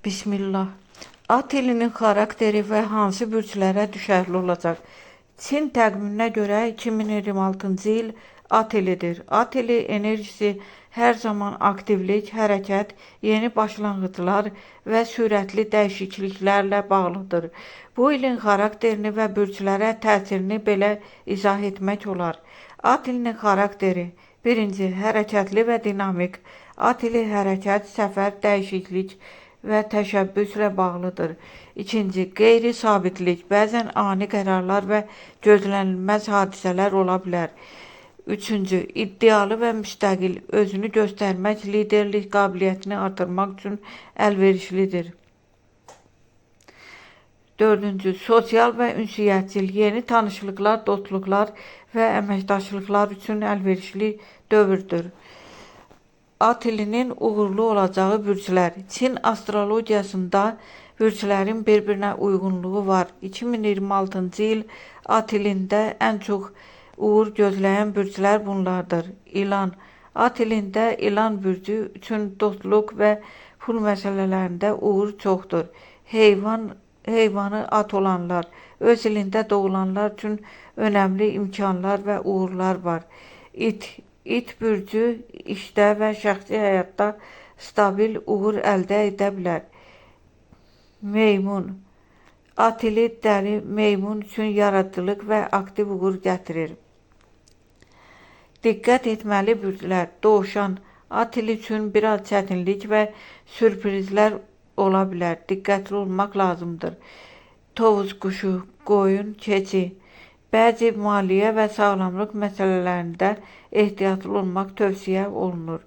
Bismillah. At ilinin xarakteri və hansı bürclərə düşərli olacaq? Çin təqviminə görə 2026-cı il at ilidir. At ili enerjisi hər zaman aktivlik, hərəkət, yeni başlanğıclar və sürətli dəyişikliklərlə bağlıdır. Bu ilin xarakterini və bürclərə təsirini belə izah etmək olar. At ilinin xarakteri: birinci, hərəkətli və dinamik. At ili hərəkət, səfər, dəyişiklik və təşəbbüslə bağlıdır. İkinci, qeyri-sabitlik. Bəzən ani qərarlar və gözlənilməz hadisələr ola bilər. Üçüncü, iddialı və müstəqil. Özünü göstərmək, liderlik qabiliyyətini artırmaq üçün əlverişlidir. Dördüncü, sosial və ünsiyyətçil. Yeni tanışlıqlar, dostluqlar və əməkdaşlıqlar üçün əlverişli dövrdür. At ilinin uğurlu olacağı bürclər. Çin astrologiyasında bürclərin bir-birinə uyğunluğu var. 2026-cı il at ilində ən çox uğur gözləyən bürclər bunlardır. İlan. At ilində ilan bürcü üçün dostluq və pul məsələlərində uğur çoxdur. Heyvanı at olanlar, öz ilində doğulanlar üçün önəmli imkanlar və uğurlar var. İt. İt bürcü işdə və şəxsi həyatda stabil uğur əldə edə bilər. Meymun. At ili dəli meymun üçün yaradıcılıq və aktiv uğur gətirir. Diqqət etməli bürclər. Dovşan. At ili üçün biraz çətinlik və sürprizlər ola bilər. Diqqətli olmaq lazımdır. Tovuz quşu, qoyun, keçi. Bəzi maliyyə və sağlamlıq məsələlərində ehtiyatlı olmaq tövsiyə olunur.